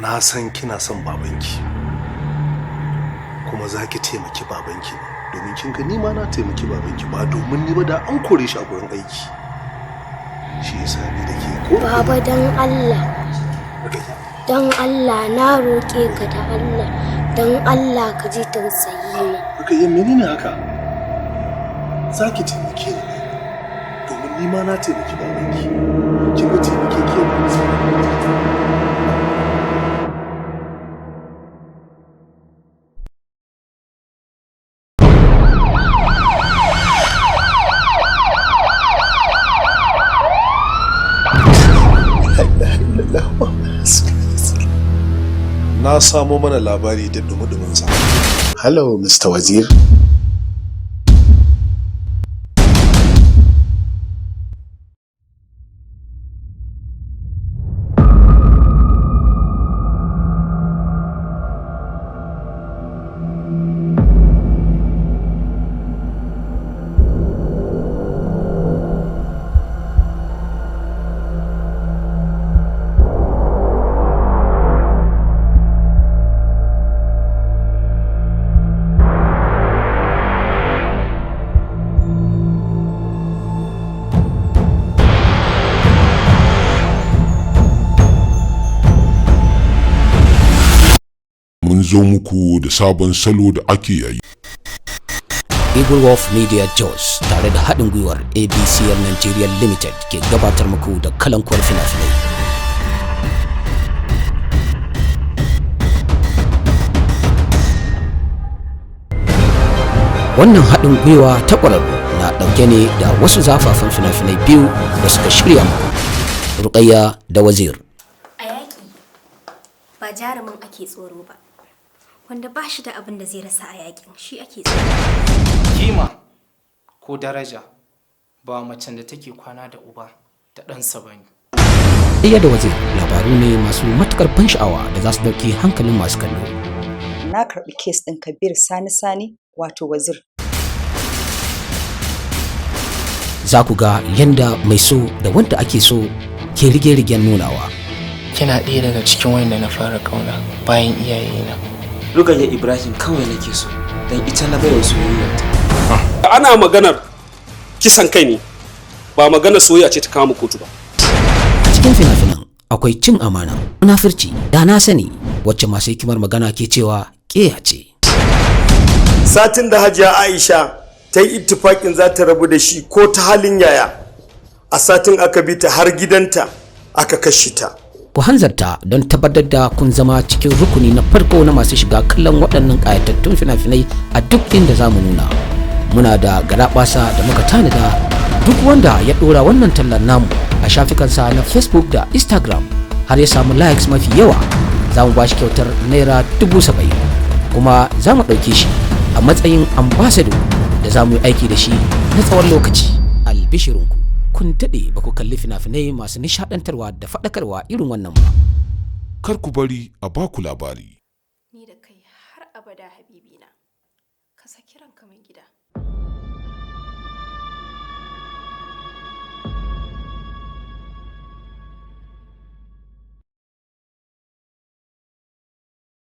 Na san kina son babanki, kuma za ki taimaki babanki ne, domin kin ga ni ma na taimaki babanki, ba domin ni ba da an kore shi a gurin aiki. Shi yasa ni da ke ko Baba, dan Allah. Dan Allah, na roƙe ka da Allah. Dan Allah ka ji tausayi na. Rukayya, menene haka? Za ki taimake ni ne domin ni ma na taimaki babanki. Kin ga taimake ki yana. Na samo mana labari da dumi sa. Hello, Mr. Wazir. Mun zo muku da sabon salo da ake yayi. Eagle Wolf Media Jos tare da haɗin gwiwar ABCL Nigeria Limited ke gabatar muku da kalankuwar fina-finai. Wannan haɗin gwiwa ta ƙwararru na ɗauke ne da wasu zafafan fina-finai biyu da suka shirya muku. Ruƙayya da Wazir. A yaƙi ba jarumin ake tsoro ba, wanda ba shi da abin da zai rasa a yaƙin shi ake tsoro. Kima ko daraja ba macen da take kwana da uba da ɗansa ba ne. Ruƙayya da Wazir labaru ne masu matuƙar ban sha'awa da za su ɗauki hankalin masu kallo. Na karɓi case ɗin Kabir Sani Sani, wato Wazir. Za ku ga yanda mai so da wanda ake so ke rige-rigen nunawa. Kina ɗaya daga cikin wanda na fara ƙauna bayan iyayena. Rukayya Ibrahim kawai nake so, don ita na baiwa soyayyarta. Ana maganar kisan kai ne, ba maganar soyayya ce ta kama kotu ba. A cikin fina-finan akwai cin amana, munafurci, da na sani, wacce masu hikimar magana ke cewa ƙeya ce. Satin da Hajiya Aisha ta yi ittifakin za ta rabu da shi ko ta halin yaya, a satin aka bi ta har gidanta aka kashe ta. Ku hanzarta don tabbatar da kun zama cikin rukuni na farko na masu shiga kallon waɗannan ƙayatattun fina-finai a duk inda za mu nuna. Muna da garaɓasa da muka tanada. Duk wanda ya ɗora wannan tallar namu a shafukansa na Facebook da Instagram har ya samu likes mafi yawa, za mu ba shi kyautar ₦70,000, kuma za mu ɗauke shi a matsayin ambassador da za mu yi aiki da shi na tsawon lokaci. Albishirinku, kun daɗe ba ku kalli fina-finai masu nishaɗantarwa da faɗakarwa irin wannan ba. Kar ku bari a baku labari. Ni da kai har abada, habibina. Ka saki ranka, mai gida.